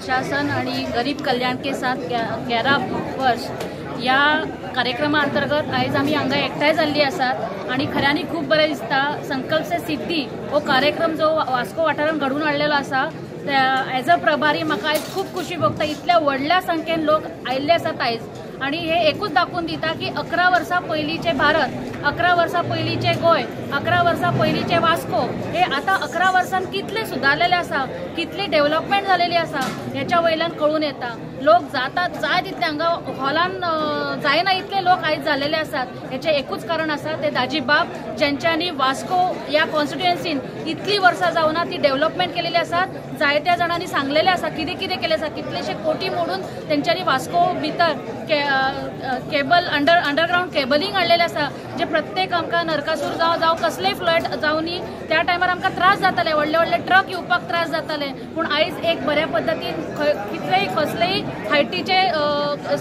सुशासन आणि गरीब कल्याण के साथ 11 वर्ष ह्या कार्यक्रमा अंतर्गत आयज आमी हांगा एकठांय जाल्ली आसात आनी खऱ्यांनी खूब बरें दिसता. संकल्प से सिद्धी हो कार्यक्रम जो वास्को वाठारांत घडून हाडलेलो आसा, एज अ प्रभारी म्हाका आयज खूब खुशी भोगता. इतल्या व्हडल्या संख्येन लोक आयिल्ले आसात आयज आनी हे एकूच दाखोवन दिता की 11 वर्सां पयलींचे भारत, 11 वर्सां पयलींचे गोंय, 11 वर्सां पयलींचे वास्को हे आतां 11 वर्सान कितले सुदारलेले आसा, कितली डेव्हलपमेंट जालेली आसा हेच्या वयल्यान कळून येता. लोक जातात जाय तितले हांगा हॉलान जायना इतले लोक आयज जालेले आसात. हेचें एकूच कारण आसा ते दाजी बाब ज्यांच्यांनी वास्को ह्या कॉन्स्टिट्युएन्सीन इतली वर्सां जावना ती डेव्हलपमेंट केलेली आसात. जायत्या जाणांनी सांगलेलें आसा कितें कितें केलें आसा, कितलेशे कोटी मोडून तेंच्यांनी वास्को भितर केबल अंडरग्रावंड केबलिंग हाडलेलें आसा, जे प्रत्येक आमकां नरकासूर जावं जावं कसलेय फ्लड जावनी त्या टायमार आमकां त्रास जाताले, व्हडले व्हडले ट्रक येवपाक त्रास जाताले. पूण आयज एक बऱ्या पद्दतीन कितलेय कसलेय हायटीचे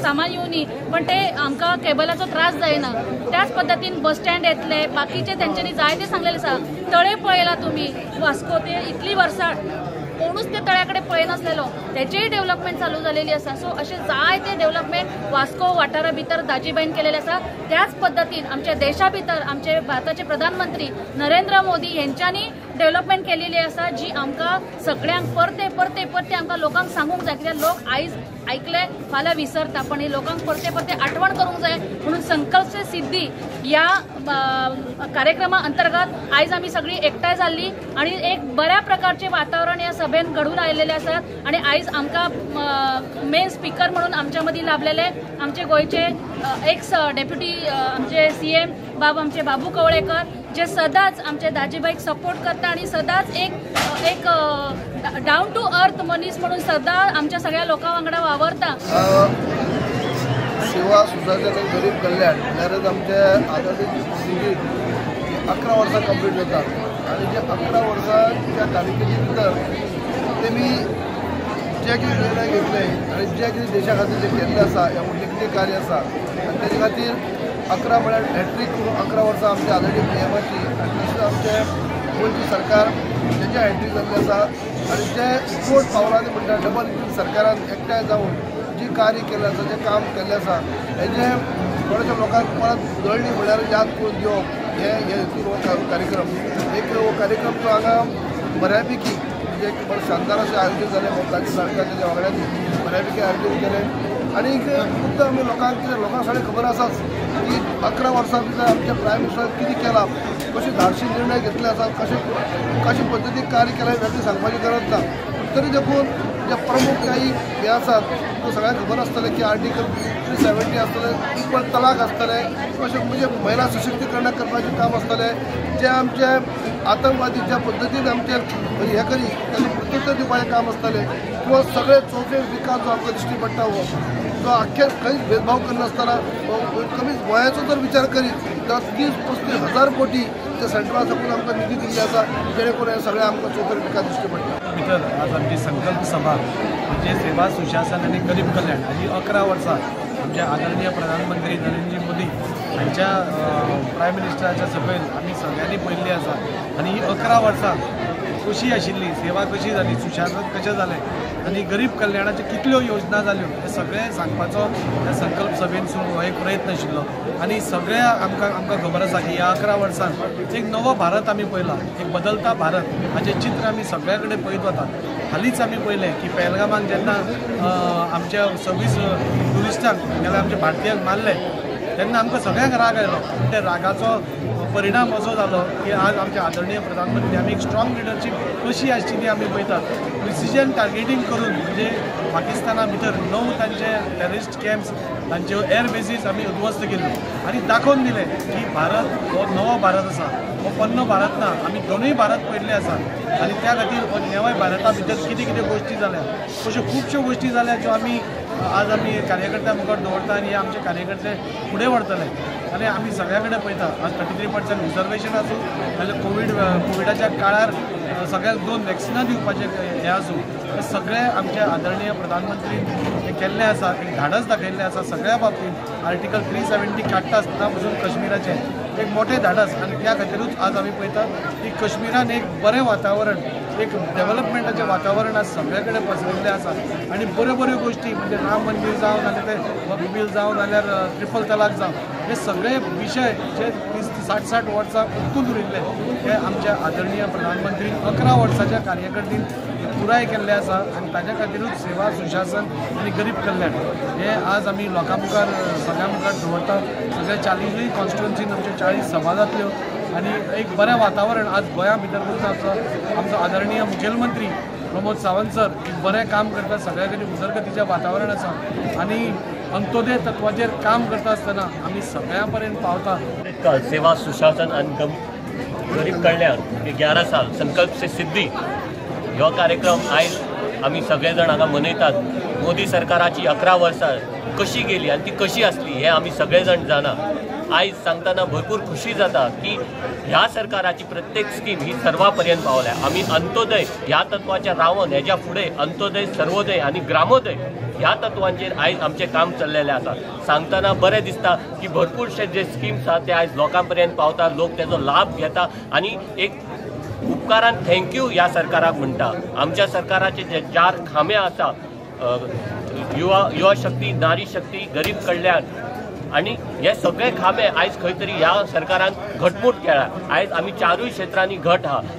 सामान येवनी पण ते आमकां केबलाचो त्रास जायना. त्याच पद्दतीन बस स्टँड येतले, बाकीचे तेंच्यांनी जायते सांगलेले आसा. तळे पळयला तुमी वास्को ते इतली वर्सां कोणूच त्या तळ्या कडेन पळयनासलेलो, तेचेय डेव्हलपमेंट चालू जालेली आसा. सो अशें जायते डेव्हलपमेंट वास्को वाठारा भितर दाजीबाईन केलेले आसा. त्याच पद्दतीन आमच्या देशा भितर आमचे भारताचे प्रधानमंत्री नरेंद्र मोदी हेंच्यांनी डेव्हलपमेंट केलेली आसा, जी आमकां सगळ्यांक परते परते परते आमकां लोकांक सांगूंक जाय. कित्याक लोक आयज आयकले फाल्यां विसरता, पण हे लोकांक परते परते आठवण करूंक जाय. म्हणून संकल्प से सिद्धी ह्या कार्यक्रमा अंतर्गत आयज आमी सगळीं एकठांय जाल्ली आनी एक बऱ्या प्रकारचें वातावरण ह्या सभेन घडून आयिल्लें आसा. आनी आयज आमकां मेन स्पिकर म्हणून आमच्या मदीं लाभलेले आमचे गोंयचे एक्स डेप्युटी आमचे CM बाब आमचे बाबू कवळेकर, जे सदांच आमचे दाजीबाईक सपोर्ट करता आनी सदांच एक एक डावन टू अर्थ मनीस म्हणून सदां आमच्या सगळ्या लोकां वांगडा वावरता. सेवा सुशासन आनी गरीब कल्याण म्हणल्यारच आमचे आदरणीय मोदीजी 11 वर्सां कंप्लीट जाता आनी जे 11 वर्सांच्या कारकिर्दी भितर तेमी जे कितें निर्णय घेतले आनी जे कितें देशा खातीर जें केल्लें आसा, हें उल्लेखनीय कार्य आसा. आनी तेजे खातीर 11 म्हळ्यार हॅट्रीक करून 11 वर्सां आमच्या आदरणीय पीएमाची आनी तशेंच आमचे गोंयची सरकार तेजे हॅट्रीक जाल्लें आसा. आनी जे कोट पावलांनी म्हणटा डबल इंजीन सरकारान एकठांय जावन जी कार्य केल्लें आसा, जें काम केल्लें आसा, हेजें थोड्याशा लोकांक परत उजळणी म्हणल्यार याद करून दिवप हे हेतून हो कार्यक्रम एक हो कार्यक्रम जो हांगा बऱ्यापैकी म्हणजे एक बरें शानदार अशें आयोजन जालें. ताजी सरकार तेज्या वांगड्यांनी बऱ्यापैकी आयोजन केलें. आनी मुद्दो आमी लोकांक कितें लोकांक सगळें खबर आसाच की 11 वर्सां भितर आमच्या प्रायम मिनिस्टरान कितें केलां, कशे धाडशी निर्णय घेतले आसा, कशे कशे पद्दतीन कार्य केलां हें सांगपाची गरज ना. तरी देखून जे प्रमुख काही हे आसात तो सगळ्यांक खबर आसतलें की आर्टिकल 370 आसतलें, इक्वल तलाक आसतलें, अशें म्हणजे महिला सशक्तीकरण करपाचें काम आसतलें, जे आमचे आतंकवादी ज्या पद्दतीन आमचे हे करी ताका प्रत्युत्तर दिवपाचें काम आसतलें, किंवा सगळे चौथे विकास जो आमकां दिश्टी पडटा हो जो आख्खे खंयच भेदभाव करनासतना कमीच गोंयाचो जर विचार करीत जाल्यार 30-35 हजार कोटी ते सेंट्रला साकून आमकां निधी दिल्ली आसा, जेणे करून हे सगळे आमकां चौथे विकास दिश्टी पडटा. भितर आज आमची संकल्प सभा म्हणजे सेवा सुशासन आनी गरीब कल्याण हाजी 11 वर्सां आमचे आदरणीय प्रधानमंत्री नरेंद्र मोदी हांच्या प्रायम मिनिस्टराच्या सकयल आमी सगळ्यांनी पळयल्ली आसा. आनी ही 11 वर्सां कशी आशिल्ली, सेवा कशी जाली, सुशासन कशें जालें आनी गरीब कल्याणाच्यो कितल्यो योजना जाल्यो हें सगळें सांगपाचो ह्या संकल्प सभेन हो एक प्रयत्न आशिल्लो. आनी सगळ्या आमकां आमकां खबर आसा की ह्या 11 वर्सांत एक नवो भारत आमी पळयला, एक बदलता भारत हाचें चित्र आमी सगळ्या कडेन पळयत वतात. हालींच आमी पळयलें की पेहलगामाक जेन्ना आमच्या 26 ट्युरिस्टांक जाल्यार आमच्या भारतीयांक मारले तेन्ना आमकां सगळ्यांक राग आयलो. पूण त्या रागाचो परिणाम असो जालो की आज आमचे आदरणीय प्रधानमंत्री आमी एक स्ट्रॉंग लिडरशीप कशी आसची ती आमी पळयतात. प्रिसिजन टार्गेटींग करून म्हणजे पाकिस्ताना भितर 9 तांचे टेररिस्ट कॅम्प्स, तांच्यो एअर बेसीस आमी उद्ध्वस्त केल्यो आनी दाखोवन दिलें की भारत हो नवो भारत आसा, हो पोन्नो भारत ना. आमी दोनूय भारत पळयल्ले आसा आनी त्या खातीर हो नव्या भारता भितर कितें कितें गोश्टी जाल्या, अश्यो खुबश्यो गोश्टी जाल्या ज्यो आमी आज आमी कार्यकर्त्यां मुखार दवरता आनी हे आमचे कार्यकर्ते फुडें व्हरतले. आनी आमी सगळ्या कडेन पळयता आज 33% रिजर्वेशन आसूं नाजाल्यार कोविडाच्या काळार सगळ्यांक 2 वॅक्सिनां दिवपाचें हें आसूं, हे सगळे आमचे आदरणीय प्रधानमंत्री हे केल्लें आसा, एक धाडस दाखयल्लें आसा सगळ्या बाबतींत. आर्टिकल 370 काडटा आसतना पसून कश्मीराचें एक मोठें धाडस आनी त्या खातीरूच आज आमी पळयतात की कश्मीरान एक बरें वातावरण, एक डेव्हलपमेंटाचें वातावरण आज सगळे कडेन पसरिल्लें आसा आनी बऱ्यो बऱ्यो गोश्टी म्हणजे राम मंदीर जावं नाल्यार ते वक्फ बील जावं नाल्यार ट्रिपल तलाक जावं, हे सगळे विशय जे 30-60 वर्सां उरकून उरिल्ले हे आमच्या आदरणीय प्रधानमंत्री 11 वर्साच्या कार्यकर्तीन पुराय केल्ले आसा आनी ताज्या खातीरूच सेवा सुशासन आनी गरीब कल्याण हे आज आमी लोकां मुखार सगळ्यां मुखार दवरतात. सगळ्या 40 कॉन्स्टिट्युएन्सीन आमच्यो 40 सभा जातल्यो आनी एक बरें वातावरण आज गोंया भितर उरता. आमचो आदरणीय मुखेलमंत्री प्रमोद सावंत सर एक बरें काम करता, सगळ्या कडेन उदरगतीचें वातावरण आसा आनी अंत्योदय तत्वाचेर काम करता आसतना आमी सगळ्यां पर्यंत पावता. सेवा सुशासन आनी गरीब कल्याण 11 साल संकल्प से सिद्धी हो कार्यक्रम आयज आमी सगळे जाण हांगा मनयतात. मोदी सरकाराची 11 वर्सां कशी गेली आनी ती कशी आसली हें आमी सगळे जाण जाणा. आयज सांगतना भरपूर खुशी जाता की ह्या सरकाराची प्रत्येक स्कीम ही सर्वा पर्यंत पावल्या. आमी अंत्योदय ह्या तत्वाचेर रावन हेज्या फुडें अंत्योदय, सर्वोदय आनी ग्रामोदय ह्या तत्वांचेर आयज आमचें काम चल्लेलें आसा. सांगतना बरें दिसता की भरपूरशे जे स्किम्स आसा ते आयज लोकां पर्यंत पावता, लोक तेजो लाभ घेता आनी एक उपकारान thank you ह्या सरकाराक म्हणटा. आमच्या सरकाराचे जे 4 खांबे आसा, युवा शक्ती, नारी शक्ती, गरीब कल्याण आनी हे सगळे खांबे आयज खंय तरी ह्या सरकारान घटमूट केला. आयज आमी 4 क्षेत्रांनी घट आहा.